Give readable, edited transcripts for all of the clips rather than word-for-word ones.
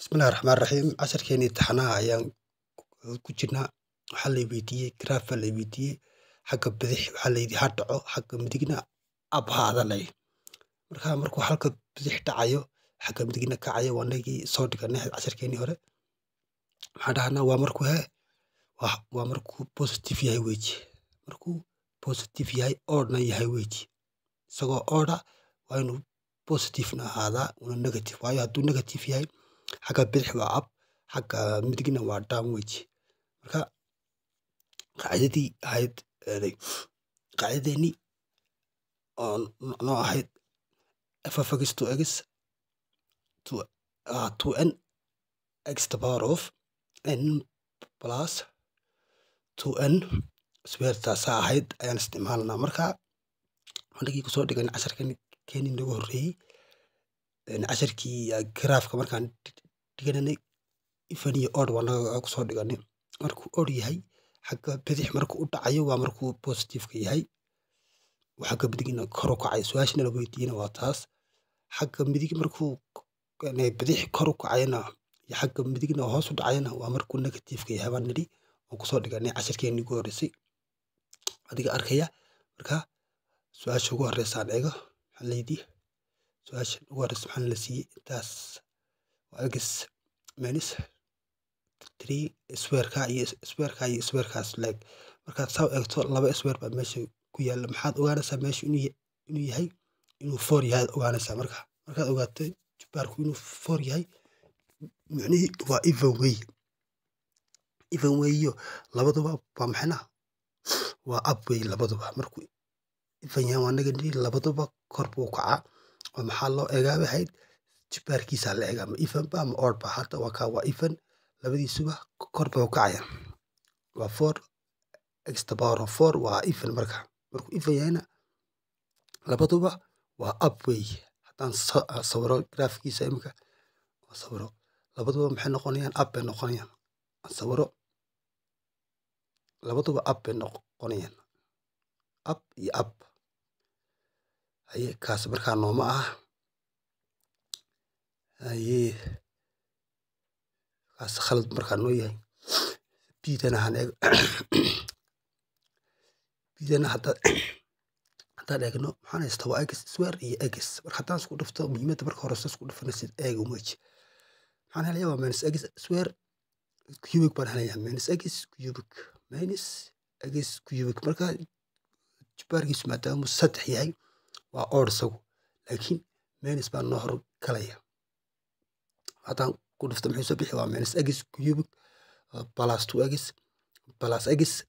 Bismillahi Raxmaani Raxiim. Casharkeeni imtixaanaha ayaan ku jirnaa. Waxaa la weydiiyey graph baa la weydiiyey. Xagga bidix waxaa la yidhi ha dhaco, xagga midigna up ha ahaado. Marka markuu halka bidix dhacayo, xagga midigna kacayo, waa nagii soo dhiganay casharkeenii hore. Maxaan dhahnaa? Waa markuu he waa markuu positive yahay weji. Markuu positive yahay, oddna yahay weji. Isagoo odd ah waa inuu positive-na ahaadaa, una negative. Waayo, hadduu negative yahay, xagga bidix waa up, xagga midigna waa down weji. Marka qaacidadii ahayd, qaacidadeennii oo noo ahayd f of x to x to 2n x the power of n plus 2n square, taasaa ahayd ayaan isticmaalnaa. Marka anagii kusoo dhiganay casharkan keenii nagu horreeyey, casharkii graafka markaan dhigananay, even iyo odd waa naga kusoo dhiganay. Markuu odd yahay, xagga bidix markuu u dhacayo waa markuu positive-ka yahay, xagga midigna kor u kacayo. Su-aashana la weydiiyena waa taas. Xagga midig markuu bidix kor u kacayana iyo xagga midigna hoos u dhacayana waa markuu negative-ka yahay baan nidhi, oo kusoo dhiganay casharkeenii ugu horreysay, adiga arkaya. Marka su-aasha ugu horreysa aan eego. Maxaa la yidhi su-aasha ugu horreysa? Maxaa la siiyey? Intaas waa x minus three, square-ka iyo square-ka iyo square-kaas leeg. Markaad saa u eegto, laba square baa meesha ku yaalla. Maxaad ogaanaysaa? Meesha inuu yahay, inuu four yahay aad ogaanaysaa. Marka markaad ogaato jibbaarku inuu four yahay, micnihii waa even wey, even weeyo. Labaduba waa maxayna? Waa up wey labaduba. Markuu even yahay, waa naga nidhi labaduba kor buu kacaa. Oo maxaa loo eegaa bay ahayd? Jibbaarkiisaa la eegaa, ma even ba ama odd ba? Hadda waa kaa, waa even, labadiisuba kor bay u kacayaan. Waa four x the power of four, waa even. Marka markuu even yahayna, labaduba waa up wey. Haddaan sawiro graafkiisa imika sawiro, labaduba maxay noqonayaan? Up bay noqonayaan. Aan sawiro, labaduba up bay noqonayaan, up iyo up. Haye, kaas markaa nooma ah. Haye, kaas khalad markaa noo yahay. B-dana han eego. B-dana haddaan eegno, maxaan haystaa? Waa x square iyo x. Marka haddaan isku dhufto, muhiimadda marka hore isku dhufanaysid eega umeji. Maxaan helayaa? Waa minus x square cubic baan helayaa, minus x cubic, minus x cubic. Marka jibbaarkiisu maadaama 3 yahay, waa odd isagu, laakiin minus baa noo hor galaya. Haddaan ku dhufto, muxuu soo bixi? Waa minus x cubic plus two x plus x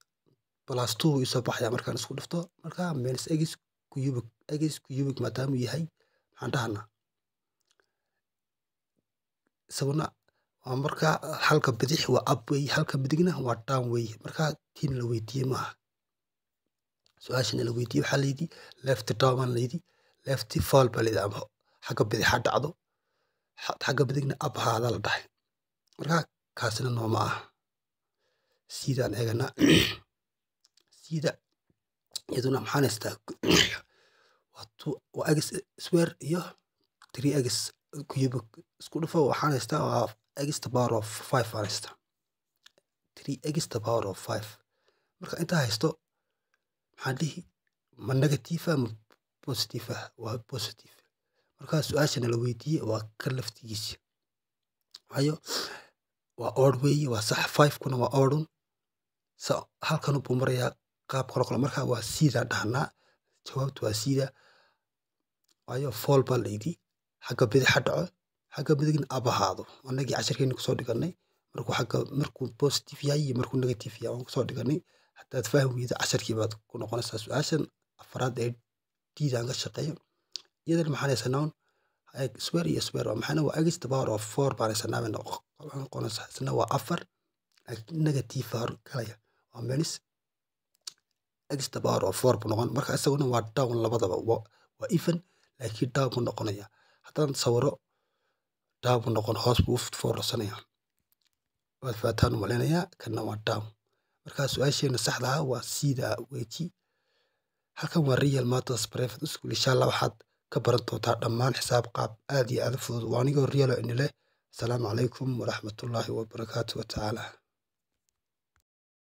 plus two wuu isoo baxaya markaan isku dhufto. Marka minus x cubic, x cubic maadaamuu yahay, maxaan dhahanaa? Isaguna waa marka halka bidix waa up wey, halka midigna waa down wey. Marka tiina la weydiiyey maaha. Su-aashana la weydiiyey waxaa layidhi left down baan layidhi, left fall baa layidhi, ama xagga bidix ha dhacdo, xagga midigna up haada la dhahay. Marka kaasina nooma ah. C-daan eeganaa. C-da iyaduna maxaan haystaa? Waa two, waa x square iyo three x cubic. Isku dhufo, waxaan haystaa waa x the power of five baan haystaa, three x the power of five. Marka intaa haysto, maxaan dhihi? Ma negative ah ma positive ah? Waa positive. Marka su-aashana la weydiiyey waa ka laftigiisi, waayo waa odd weeye, waa sax. Five kuna waa odd un sa halkan buu marayaa qaab kale kale. Marka waa C-daa dhahnaa, jawaabtu waa C-da. Waayo, fall baa la yidhi, xagga bidix ha dhaco, xagga midigna up ahaado. Annagii casharkeeni kusoo dhiganay markuu xagga markuu positive yahay iyo markuu negative yahay waan kusoo dhiganay. Haddaad fahmi weydo, casharkii baad ku noqonaysaa. Su-aashan afraad ee D-dan ka shaqeeyo, iyadana maxaan haysanaa? Square iyo square, waa maxayna? Waa x the power of four baan haysanaa bay noqonaysaa. Isna waa afar, laakiin negative hor galaya, waa minus x the power of four buu noqon. Marka isaguna waa down labadaba, waa even laakiin down buu noqonaya. Haddaan sawiro, down buu noqon, hoos buu u foorarsanaya. Waad fahataan u malaynayaa. Kana waa down. Marka su-aasheena saxda ah waa C-da weji. Halkan waa Real Matters Private School. Insha Allah waxaad ka baran doontaa dhammaan xisaab qaab aad iyo aad u fudud. Waa anigoo Real oo inile. Asalaamu calaykum waraxmatullaahi wabarakaatu wa tacaala.